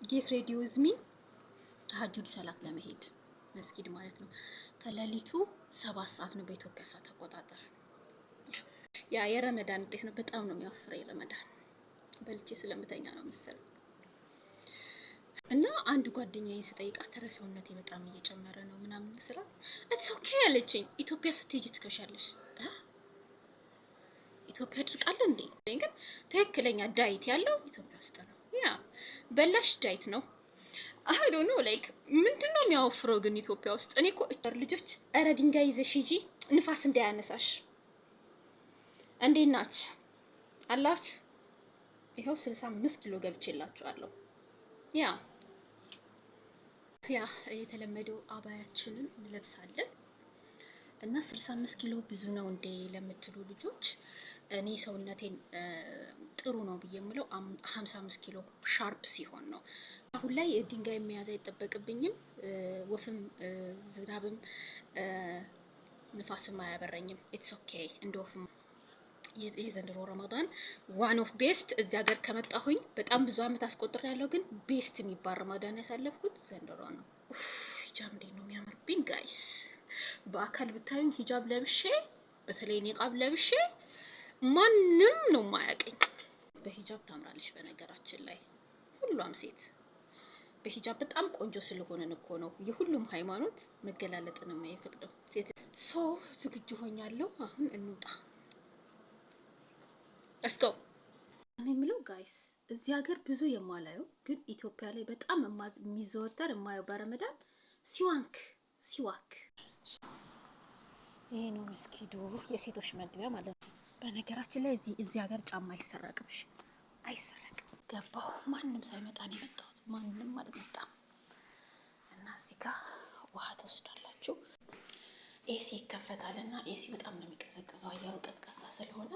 Get ready with me፣ ተሀጁድ ሰላት ለመሄድ መስጊድ ማለት ነው። ከሌሊቱ 7 ሰዓት ነው በኢትዮጵያ ሰዓት አቆጣጠር። ያ የረመዳን ውጤት ነው። በጣም ነው የሚያወፍረኝ ረመዳን፣ በልቼ ስለምተኛ ነው መሰለኝ። እና አንድ ጓደኛዬን ስጠይቃት ኧረ ሰውነቴ በጣም እየጨመረ ነው ምናምን ስላት it's okay አለችኝ። ኢትዮጵያ ስትሄጂ ትከሻለሽ። ኢትዮጵያ ድርቃለ እንዴ? ግን ትክክለኛ diet ያለው ኢትዮጵያ ውስጥ ነው። Yeah፣ በላሽ diet ነው። I don't know, like ምንድን ነው የሚያወፍረው ግን ኢትዮጵያ ውስጥ? እኔ እኮ ልጆች፣ ኧረ ድንጋይ ይዘሽ ሂጂ ንፋስ እንዳያነሳሽ። እንዴት ናችሁ አላችሁ? ይኸው 65 ኪሎ ገብቼላችኋለሁ። Yeah፣ የተለመደው አባያችንን እንለብሳለን እና 65 ኪሎ ብዙ ነው እንዴ ለምትሉ ልጆች፣ እኔ ሰውነቴን ጥሩ ነው ብዬ የምለው 55 ኪሎ sharp ሲሆን ነው። አሁን ላይ ድንጋይ መያዝ አይጠበቅብኝም። ወፍም ዝናብም ንፋስም አያበረኝም። It's okay፣ እንደ ወፍም። የዘንድሮ ረመዳን one of best፣ እዚህ ሀገር ከመጣሁኝ በጣም ብዙ አመት አስቆጥሬያለሁ፣ ግን best የሚባል ረመዳን ያሳለፍኩት ዘንድሮ ነው። ሂጃብ እንዴት ነው የሚያምርብኝ guys! በአካል ብታዩኝ ሂጃብ ለብሼ፣ በተለይ ኒቃብ ለብሼ ማንም ነው የማያውቀኝ። በሂጃብ ታምራለች። በነገራችን ላይ ሁሏም ሴት በሂጃብ በጣም ቆንጆ ስለሆነን እኮ ነው የሁሉም ሃይማኖት መገላለጥን የማይፈቅደው። ሴት so ዝግጁ ሆኛለሁ። አሁን እንውጣ። Let's go። እኔ የምለው guys፣ እዚህ ሀገር ብዙ የማላየው ግን ኢትዮጵያ ላይ በጣም የሚዘወተር የማየው በረመዳን ሲዋንክ ሲዋክ። ይሄ ነው መስጊዱ፣ የሴቶች መግቢያ ማለት ነው። በነገራችን ላይ እዚህ ሀገር ጫማ አይሰረቅም፣ እሺ አይሰረቅም። ገባሁ፣ ማንም ሳይመጣ ነው የመጣሁት። ማንም አልመጣም። እና እዚህ ጋር ውሃ ትወስዳላችሁ። AC ይከፈታል እና AC በጣም ነው የሚቀዘቅዘው፣ አየሩ ቀዝቃዛ ስለሆነ።